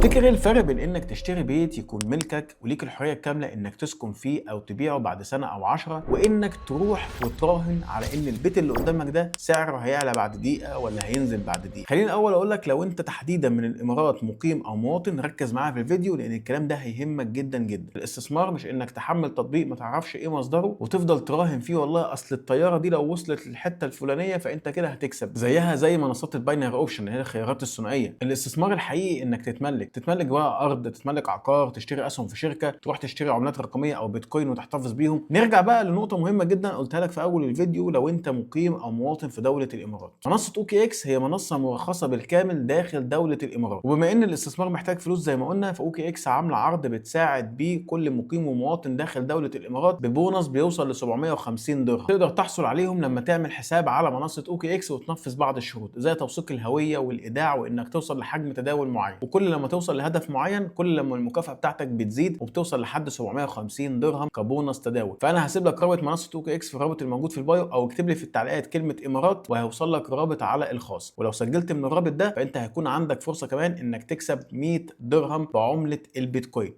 تفتكر ايه الفرق بين انك تشتري بيت يكون ملكك وليك الحرية الكاملة انك تسكن فيه او تبيعه بعد سنة او 10، وانك تروح وتراهن على ان البيت اللي قدامك ده سعره هيعلى بعد دقيقة ولا هينزل بعد دقيقة؟ خليني الاول اقول لك لو انت تحديدا من الامارات مقيم او مواطن ركز معايا في الفيديو لان الكلام ده هيهمك جدا جدا. الاستثمار مش انك تحمل تطبيق ما تعرفش ايه مصدره وتفضل تراهن فيه، والله اصل الطيارة دي لو وصلت للحتة الفلانية فانت كده هتكسب، زيها زي منصات ال binary option اللي هي الخيارات الثنائية. الاستثمار الحقيقي انك تتملك بقى ارض، تتملك عقار، تشتري اسهم في شركة، تروح تشتري عملات رقمية او بيتكوين وتحتفظ بيهم. نرجع بقى لنقطة مهمة جدا قلتها لك في اول الفيديو، لو انت مقيم او مواطن في دولة الامارات، منصة OKX هي منصة مرخصة بالكامل داخل دولة الامارات. وبما ان الاستثمار محتاج فلوس زي ما قلنا، ف OKX عامله عرض بتساعد بيه كل مقيم ومواطن داخل دولة الامارات ببونص بيوصل ل 750 درهم، تقدر تحصل عليهم لما تعمل حساب على منصة OKX وتنفذ بعض الشروط زي توثيق الهوية والايداع وانك توصل لحجم تداول معين، وكل لما توصل لهدف معين كل لما المكافاة بتاعتك بتزيد وبتوصل لحد 750 درهم كبونص تداول. فانا هسيب لك رابط منصة OKX في الرابط الموجود في ال bio، او اكتب لي في التعليقات كلمة امارات وهيوصل لك رابط على الخاص. ولو سجلت من الرابط ده فانت هيكون عندك فرصة كمان انك تكسب 100 درهم بعمله البيتكوين.